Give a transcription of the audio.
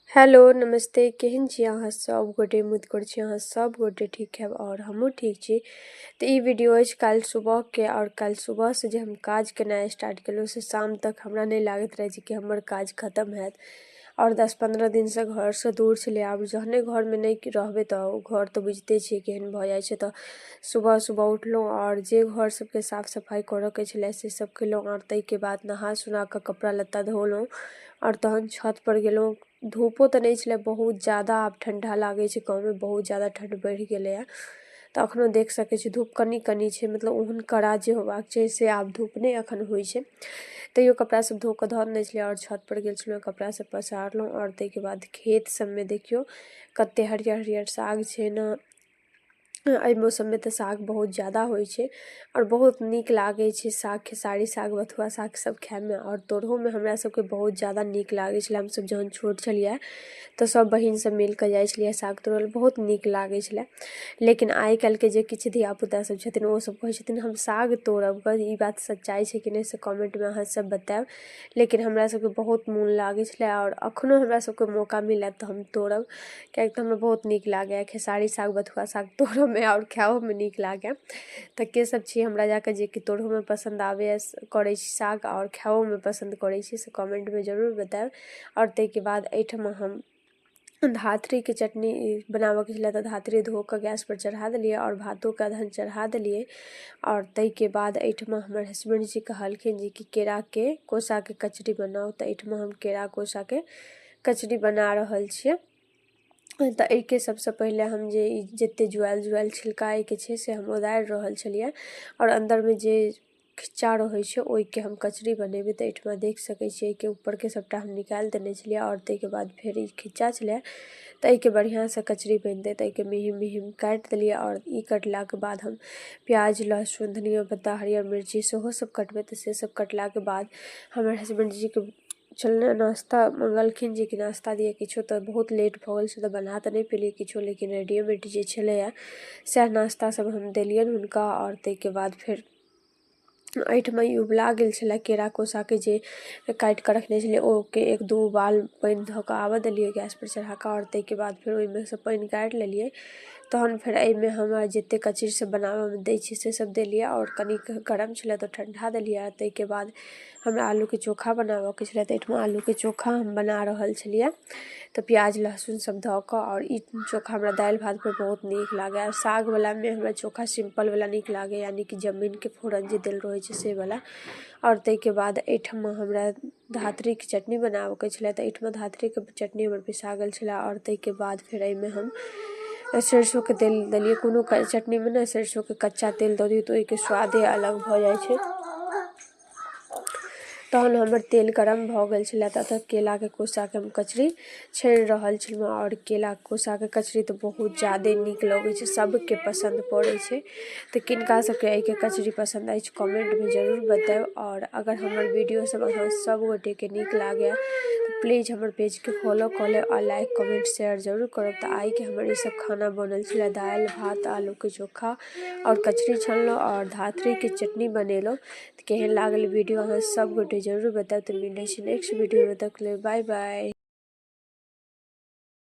Hello नमस्ते, केहन छी अहाँ सब गोटे? उम्मीद करै छी अहाँ सब गोटे ठीक हैब आओर हमहूँ ठीक छी। तऽ ई वीडियो अछि काल्हि सुबहके, आओर काल्हि सुबहसँ जे हम काज केनाइ स्टार्ट केलहुँ से शाम तक हमरा नहि लागैत रहै छै कि हमर काज खतम हैत। आओर 10-15 दिनसँ घरसँ दूर छलियै, आब जहने घरमे नहि रहबै तऽ ओ घर तऽ बुझिते छियै केहन भऽ जाइ छै। तऽ सुबह सुबह उठलहुँ आओर जे घर सबके साफ सफाइ करऽके छलै से सब केलहुँ, आओर ताहिके बाद नहा सुना कऽ कपड़ा लत्ता धोलहुँ आओर तहन छतपर गेलहुँ। धूपो तऽ नहि छलै बहुत जादा, आब ठण्डा लागै छै गाँवमे, बहुत जादा ठण्ड बढ़ि गेलैए। तऽ एखनो देख सकै छी धूप कनि कनि छै, मतलब ओहन कड़ा जे होबाक छै से आब धूप नहि एखन होइ छै। तैयो कपड़ा सब धो कऽ धऽ देने छलियै आओर छतपर गेल छलहुँ, कपड़ा सब पसारलहुँ। आओर ताहिके बाद खेत सबमे देखियौ कते हरियर हरियर साग छै ने। एहि मौसममे तऽ साग बहुत जादा होइ छै आओर बहुत नीक लागै छै साग, खेसारी साग, बथुआ साग सब खाइमे। आओर तोड़होमे हमरा सबके बहुत जादा नीक लागै छलै। हमसब जहन छोट छलियै तऽ सब बहिन सब मिलकऽ जाइ छलियै साग तोड़ै लए, बहुत नीक लागै छलै। लेकिन आइ काल्हिके जे किछु धियापुता सब छथिन ओ सब कहै छथिन हम साग तोड़ब गऽ। ई बात सच्चाइ छै कि नहि से कमेन्टमे अहाँ सब बतायब। लेकिन हमरा सबके बहुत मोन लागै छलै आओर अखनो हमरा सबके मौका मिलत तऽ हम तोड़ब, किएकि तऽ हमरा बहुत नीक लागैए खेसारी साग, बथुआ साग तोड़ोमे आओर खाइओमे नीक लागैए। तऽ के सब छी हमरा जाकऽ जे कि तोड़होमे पसन्द आबैए करै छी साग आओर खाइओमे पसन्द करै छी से कमेन्टमे जरूर बतायब। आओर ताहिके बाद एहिठमा हम धातरीके चटनी बनाबऽके छलै तऽ धातरी धो कऽ गैसपर चढ़ा देलियै आओर भातोके अदहन चढ़ा देलियै। आओर ताहिके बाद एहिठमा हमर हसबैंड जी कहलखिन जे कि केराके कोसाके कचरी बनाउ, तऽ एहिठमा हम केरा कोसाके कचरी बना रहल छियै। तऽ एहिके सबसँ पहिले हम जे ई जते जुआयल जुआयल छिलका एहिके छै से हम उतारि रहल छलियै आओर अन्दरमे जे खिच्चा रहै छै ओहिके हम कचरी बनेबै। तऽ एहिठमा देख सकै छियै एहिके ऊपरके सबटा हम निकालि देने छलियै आओर ताहिके बाद फेर ई खिच्चा छलै तऽ एहिके बढ़िआँसँ कचरी बनतै तऽ एहिके मेहीम मेहीम काटि देलियै। आओर ई कटलाके बाद हम प्याज, लहसुन, धनिया पत्ता, हरियर मिर्ची सेहो सब कटबै। तऽ से सब कटलाके बाद हमर हसबैंड जीके छलनि नाश्ता मङ्गलखिन जे कि नाश्ता दिअ किछो, तऽ बहुत लेट भऽ गेल छै तऽ बना तऽ नहि पेलियै किछो, लेकिन रेडीमेड जे छलैए सएह नाश्ता सब हम देलियनि हुनका। आओर ताहिके बाद फेर एहिठमा ई उबला गेल छलै केरा कोसाके जे काटि कऽ रखने छलियै ओके 1-2 उबाल पानि धऽ कऽ आबऽ देलियै गैसपर चढ़ा कऽ। आओर ताहिके बाद फेर ओहिमे सँ पानि गारि लेलियै। तहन फेर एहिमे हम जते कचरी सब बनाबऽमे दै छियै से सब देलियै आओर कनिक गरम छलै तऽ ठण्डा देलियै। आओर ताहिके बाद हमरा आलूके चोखा बनाबऽके छलै तऽ एहिठमा आलूके चोखा हम बना रहल छलियै। तऽ प्याज लहसुन सब धऽ कऽ, आओर ई चोखा हमरा दालि भातपर बहुत नीक लागैए। आओर सागवलामे हमरा चोखा सिम्पलवला नीक लागैए, यानि कि जमीनके फोरन जे देल रहै छै से वला। आओर ताहिके बाद एहिठमा हमरा धातरीके चटनी बनाबऽके छलै तऽ एहिठमा धातरीके चटनी हमर पिसा गेल छलै। आओर ताहिके बाद फेर एहिमे हम सरिसोके तेल देलियै। कोनो चटनीमे ने सरिसोके कच्चा तेल दऽ दियौ तऽ ओहिके स्वादे अलग भऽ जाइ छै। तहन हमर तेल गरम भऽ गेल छलै तऽ एतऽ केलाके कोसाके हम कचरी छानि रहल छलहुँ। आओर केलाके कोसाके कचरी तऽ बहुत जादे नीक लगै छै, सबके पसन्द पड़ै छै। तऽ किनका सबके एहिके कचरी पसन्द अछि कमेन्टमे जरूर बतायब। आओर अगर हमर वीडियो सब अहाँ सब गोटेके नीक लागै तऽ प्लीज हमर पेजके फॉलो कऽ लेब आओर लाइक कमेन्ट शेयर जरूर करब। तऽ आइके हमर ई सब खाना बनल छलै दालि भात, आलूके चोखा आओर कचरी छानलहुँ आओर धातरीके चटनी बनेलहुँ। तऽ केहन लागल वीडियो अहाँ सब गोटे जरूर बतायब। तऽ मिलै छी नेक्स्ट वीडियोमे, तक लेल बाय बाय।